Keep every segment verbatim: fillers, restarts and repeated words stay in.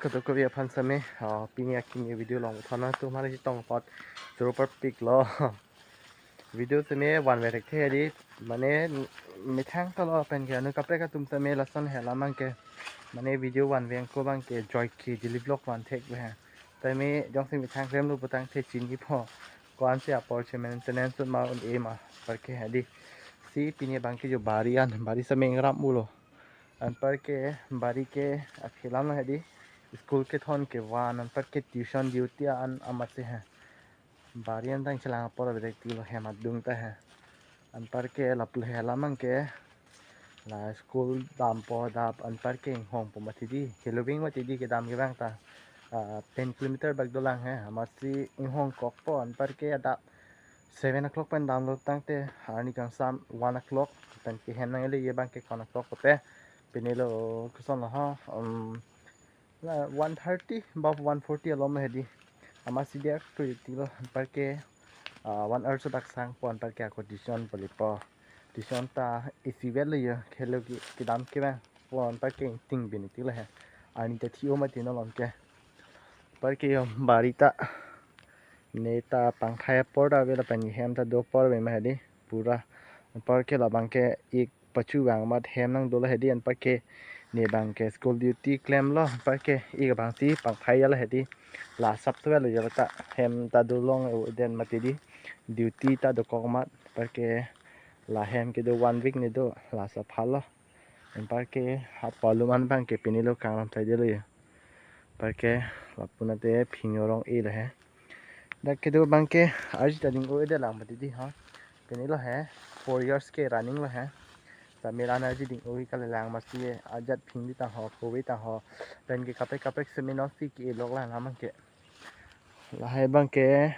Kadokave aphan sitame, ah, pini akimi video along thana tu mari tong pot choro parpik lo. Video sitame vanve thekthe di, mane methang ta lo pen ke anu kaprek atum sitame lason he alam abang ke, mane video vanve ako abang ke joike daily vlog van thek ve. Sitame jongsi methang klem lo putangte chinipho. Ko-ansi apor che maintenance ma un-e ma, anparke hedi. Si pini abang ke jo bari an, bari sitame ingram pulo. Anparke bari ke aphi alam hedi. School kethon kevan, anparke tuition duty an amatsi he. Bari an tang chelang apor abirek ti lo, hem adung ta he. Anparke lapu he alam abang ke la school dampo adap, anparke inghongpo mati di. Kelobing mati di kedam ke abang ta. Ah, ten kilometer bak dolang he. Amatsi inghongkokpo, anparke adap seven o'clock pen damlo tangte arni kangsam one o'clock pen kehem nang ele ye abang ke one o'clock pote. Pini lo koson lo ha, um, la one thirty ba one forty alom hedi. Amatsi dia kri ti lo, anparke, ah, one hour so dak sangpo, anparke ako tuition palipo. Tuition ta isi vel lo ye, kelo ki kedam ke abang po, anparke ting bin ti lo he. Arni ta thi-o mati non along ke. Anparke yo bari ta ne ta pangthai apor ta ave lapen hem ta do apor ave ma hedi pura. Anparke labang ke ik pachu vang amat hem nang dolo hedi, anparke ne abang ke school duty klemlo, anparke ik abangsi pangthai ya lo hedi. La sap so lo ya ta hem ta do long den mati di, duty ta dokok amat, anparke la hem kedo one week ne do, la sap halo. Anparke hapa alum an abang ke pini lo kangram thaide lo ye. Anparke lapu nate phingnu arong e lo he. Dak kedo abang ke arji ta ding-o-e det lang mati di ha. Pini lo he, four years ke running lo he. Sitame la-an arji ding-o-e kali lang, amatsi ajat phingnu tang ho, kove tang ho, pen ke kaprek kaprek sitame non si ke-e lok lang abang ke. Lahai abang ke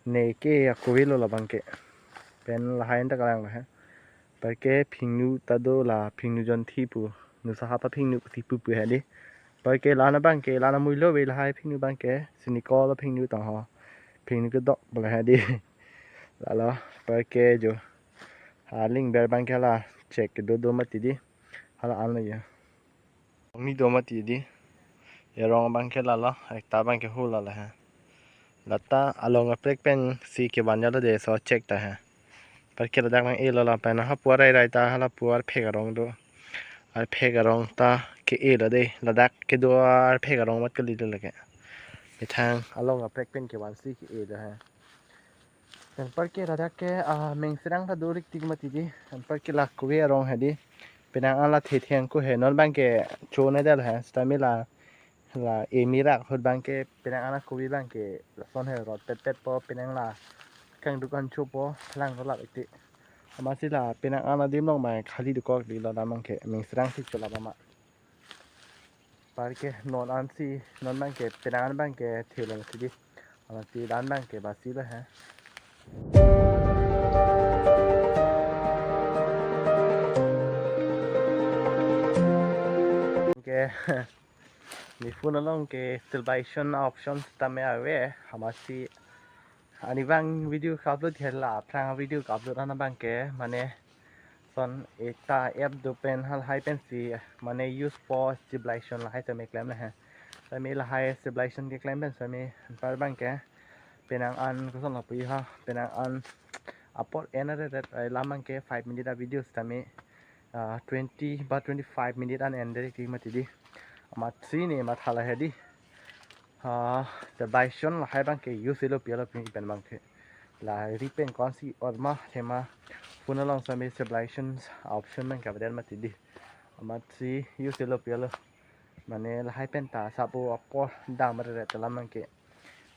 ne ke akove lo labang ke. Pen lahai an ta kalang lo he. Anparke phingnu ta do, la phingnu jonthi pu, nu sahap aphingnu si pupu hedi. Anparke la-an abang ke, la-an amui lo ave lahai phingnu abang ke, sini kol aphingnu tang ho. Phingnu kedok bala hedi. Lalo, anparke jo. Aling ber abang ke la chek kedo do mati di. Hala an lo ya. Ong ni do mati di. Arong abang ke lalo, ekta abang ke hu lalo he. Lata along kaprek pensi kevan ya lo de, so chek ta he. Anparke ladak nang-e lo lapen hapu arai rai ta hala pu arphek arong do. Arphek arong ta ke-e lo de, ladak kedo arphek arong amat kali lo lake. Methang along kaprek pen kevansi ke-e lo he. Anparke ladak ke, ah, mengsirang ta do rik tik mati di. Anparke la kove arong hedi. Penang an la thetheng ko he, non abang ke cho ne del he. Sitame la, la emi rak ahut abang ke penang an akove abang ke lason he, rot pet pet po, penang la kangduk an chopo, lang ko lap iti. Amatsi la penang an adim long mai khali dokok di lo, dam abang ke mengsirang si chola bama. Anparke non ansi, non abang ke, penang an abang ke thelo mati di. Amatsi la-an abang ke basi lo he. Ke, ne phone along ke stabilization option sitame ave, amatsi arnivang video ka-upload hela, aphrang video ka-upload an abang ke, mane son ekta app do pen halahai pensi, mane use po stabilization lahai sitame klem le he. Sitame lahai stabilization keklem pen sitame anpar abang ke penang an koson lapu ha, penang an apor en aret ret, eh, la abang ke five minute a video sitame, ah, twenty ba twenty-five minute an en deri ki mati di. Amatsi ne matha la he di. Ah, stabilization lahai abang ke use lo pi alo pi pen abang ke. La ri pen ko-ansi or ma thema phone along sitame stabilization option abang ke available mati di. Amatsi use lo pi alo. Mane lahai pen ta sapo apor dam re re ta la abang ke.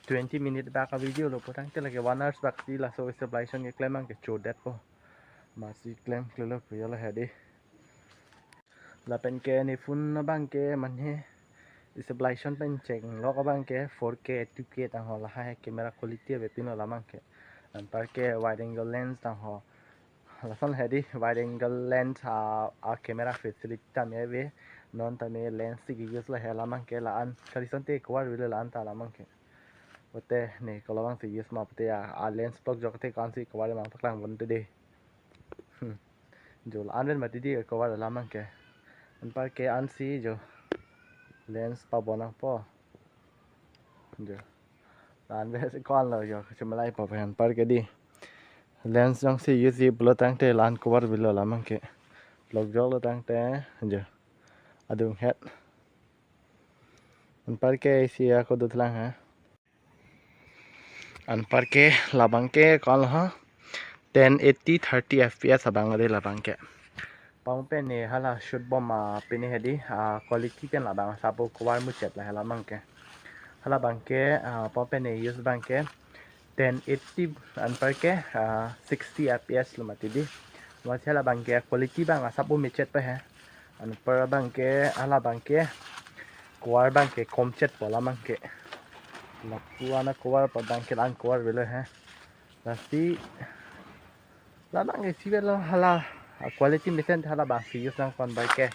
Twenty minute bak a video lo putangte lake one hours bak si laso stabilization keklem abang ke chodet po. Amatsi klem klelo pi alo he di. Lapen ke ne phone abang ke mane stabilization pen cheng lok abang ke four K, two K tang ho, lahai camera quality ave pin lo la abang ke. Anpar ke wide angle lens tang ho. Lason he di, wide angle lens a, a camera facility tame ave. Non tame lens si use lo he la abang ke, la-an kalisonte cover avelo la-an ta la abang ke. Pote ne ko la abang si use ma pote a, a lens block jok te ko-ansi cover ma paklang bon te de. Hmm. Jo la-an pen mati di cover la abang ke. Anpar ke ansi jo. Lens pabonangpo. Jo. Lan bes ko-an lo jo, kachemalaipo pen anparke dei. Lens jongsi use pulo tangte lan cover avelo labang ke. Lokjoklo tangte jo. Adunghet. Anparke isi ako dotlang ha. Anparke labang ke ko-an lo ha. Ten eighty thirty F P S abang dei labang ke. Pangpene hala shoot bom a pini hedi, ah, quality pen labang asap cover muchot la hala abang ke. Hala abang ke, ah, pangpene use abang ke ten eighty anparke, ah, sixty F P S lo mati dei. Masi hala abang ke quality abang asap muchot pa he. Anpar abang ke, hala abang ke cover abang ke komchotpo labang ke. Lapu-an a cover pa abang ke lan cover avelo he. Lasi labang ke isi avelo hala, ah, quality mesen hala abang si use nangkok anparke.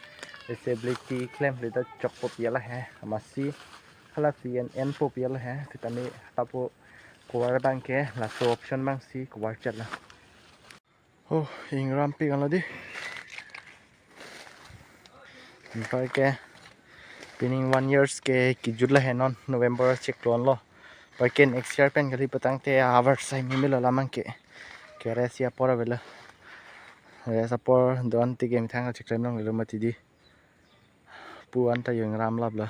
Stability klemkle ta chokpo pi la he. Masi hala si en enpo pi la he. Sitame tapo cover abang ke laso option abang si cover chot la. Oh, ingrampik anlo dei. Anparke pining one years ke kejut la he non November chiklo anlo. Anparke next year pen kali patangte avarsai meme lo labang ke. Ke rest apor avelo. Rest apor don tike methang cheklem longlelo mati dei. Pu anta ingram laplo.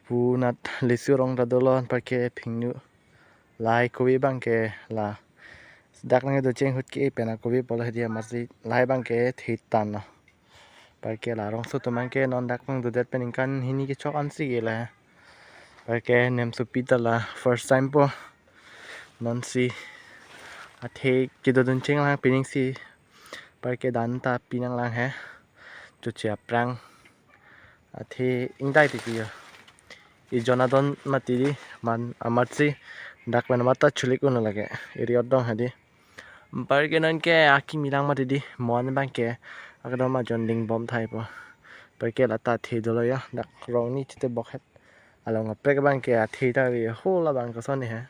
Pu nat lesu arong ta dolo anparke phingnu. Lahai kove abang ke la. Dak nangdo cheng ahut ke pen akove pulo hedi amatsi lahai abang ke the tanglo. Anparke la rongso atum abang ke non dak nangdodet pen ningkan hini kechok ansi ke la. Anparke nemsopi ta la first time po. Nonsi athe kedodun cheng lang pining si. Anparke dan ta pinang lang he. Choche aphrang. Athe ingdai tiki ya. Ijon adon mati dei, man amatsi dak pen mata chulik un lake. Iri odong hedi. Anparke nonke akimi lang mati dei, mo-an abang ke akadom ajon ding bom thaipo. Anparke lata the dolo ya, dak rong ni chitebok het. Along kaprek abang ke athe ta ave ho labang koson he.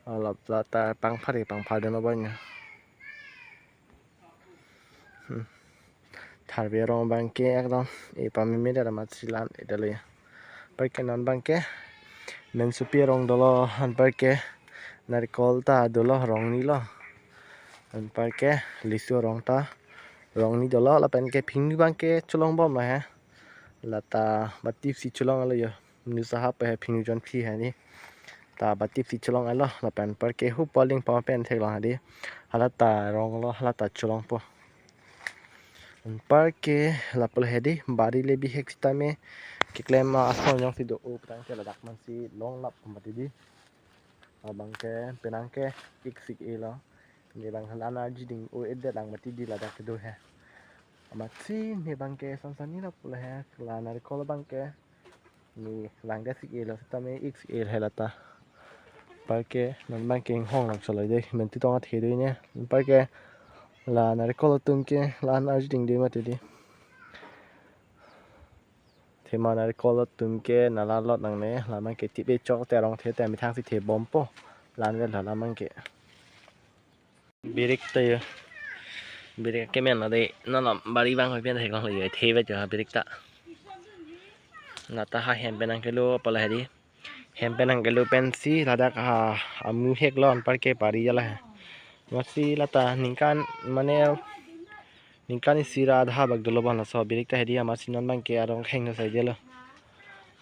Alap lata pangphar ke pangphar dun abang ya. Hmm. Tharve arong abang ke ekdom epameme det amatsi lan edalo ya. Anparke non abang ke nemsopi arong dolo, anparke narikol ta dolo rong ni lo. Anparke lesu arong ta rong ni dolo lapen ke phingnu abang ke cholong bom lo he. Lata batip si cholong alo ya. News ahap he phingnu jonphi he ni. Ta batip si cholong alo lapen anparke hu poling pama pen theklong hedi. Hala ta rong lo, hala ta cholongpo. Anparke lapu hedi bari le bihek sitame keklem ason jongsi do-o putangte ladak mansi longlap mati dei. Abang ke penang ke ik sik-e lo. Ne abang hala arji ding-o-edet lang mati dei ladak kedo he. Amatsi ne abang ke sansan ni lapu he la narikol abang ke. Ne langdet sik-e lo sitame ik sik-e he lata. Anparke non abang ke inghong lang choloi dei, menti tong athe dei ne. Anparke la narikol atum ke la arji ding dei mati dei. Thema narikol atum ke nala lot nangne, labang ke tipe chok te arong the te methang si the bompo. Lan vel labang ke. Birik ta ya. Birik kemen la dei, non la bari abang hoi pen theklong lo ya, the vet ya birik ta. Lata ha hem pen nangkelo pulo hedi. Hem pen nangkelo pensi ladak ha amu hek lo anparke pari jala he. Masi lata ningkan mane ningkan isi ra adha bak dolo bon laso birik ta hedi amatsi non abang ke arong kheng no sai delo.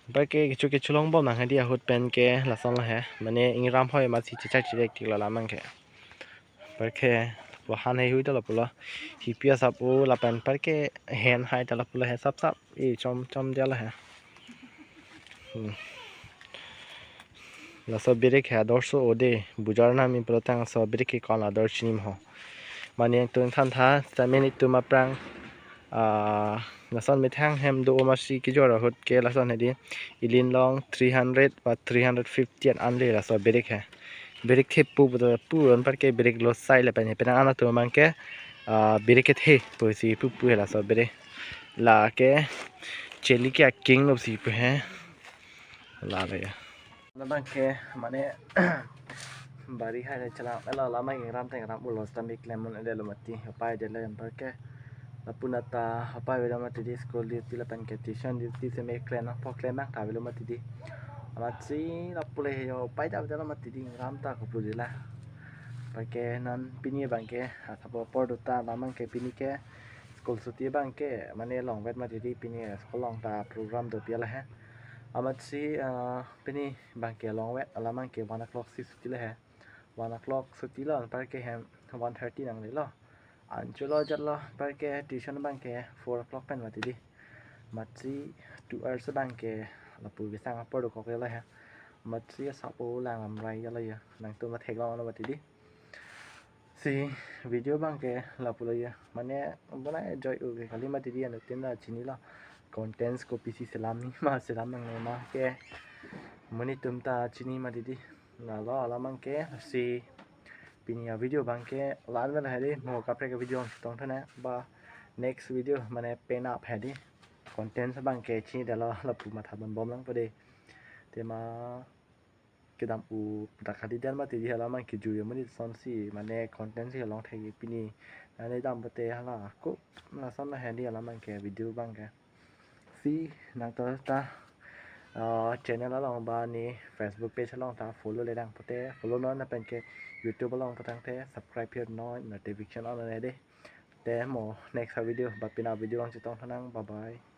Anparke kecho kecholong bom nang hedi ahut pen ke lason lo he. Mane ingram hoi amatsi chechak chirek tik lo labang ke. Anparke lapu han heihui ta lapu lo. Hipi asap-o lapen anparke hen hai ta lapu lo he sapsap. E chom chom dei la he. Hmm. Laso birik he ador so-o dei, bujar nami pulotang laso birik ke ko-an ador chinimo ho. Mane tun than tha, sitame netum aphrang, ah, lason methang hem do-o amatsi kejor ahut ke lason hedi. Ili along three hundred ba three hundred fifty an anle laso birik he. Birik the pu pu pu anparke birik lo sai lapen he penang an atum abang ke, ah, birik kethe pusi pupu he laso birik. Lake chili ke aking lo si pu he. La le ya. Labang ke mane bari hai le chala ela lama ingram teng ram ulo sitame klem un edetlo mati. Upai edetlo anparke. Lapu nata apai avelo mati di, school duty lapen ke tuition duty seme klem nangpo, klem nang ta avelo mati di. Amatsi lapu le yo pai ta avelo mati di, ngram ta koplo di la. Anparke non pini abangke, asapo apor do ta, alam abangke pini ke school chuti abangke, mane longvet mati di, pini school along ta program do pi ala he. Amatsi, ah, pini abangke longvet, alam abangke one o'clock si chuti le he. One o'clock chuti lo, anparke hem one thirty nangle lo. Anchot lo jat lo, anparke tuition abangke four o'clock pen mati di. Amatsi two hours abangke lapu kesang apor dokok lo he. Amatsi asapo lang lamrai lo ya. Nangtum mathek lo mati di. Si video abangke lapu lo ya. Mane bonai joy u ke kali mati di, anuttin ta chinilo. Contents kopisi selam ni ma, selam nangne ma ke. Monit atum ta chini mati di. Lalo alam abangke si pini avideo abangke la-an vel hedi, mo kaprek avideo along chetong tha nang ba, next video mane penap hedi. Contents abangke chinidetlo, lapu matha bom bom nangpo de. Tema kedam u dak hadi den mati di, alam abangke jui amonit asonsi mane content si along thek pini. Nane dam pute hala ko lason hedi alam abangke video abangke. Si nangtum ta, ah, channel along ba ne Facebook page along ta follow le dang pute, follow non, lapen ke YouTube along patang te subscribe pir non, notification on ne de. Te mo next video ba pina video along chetong tha nang. Bye bye.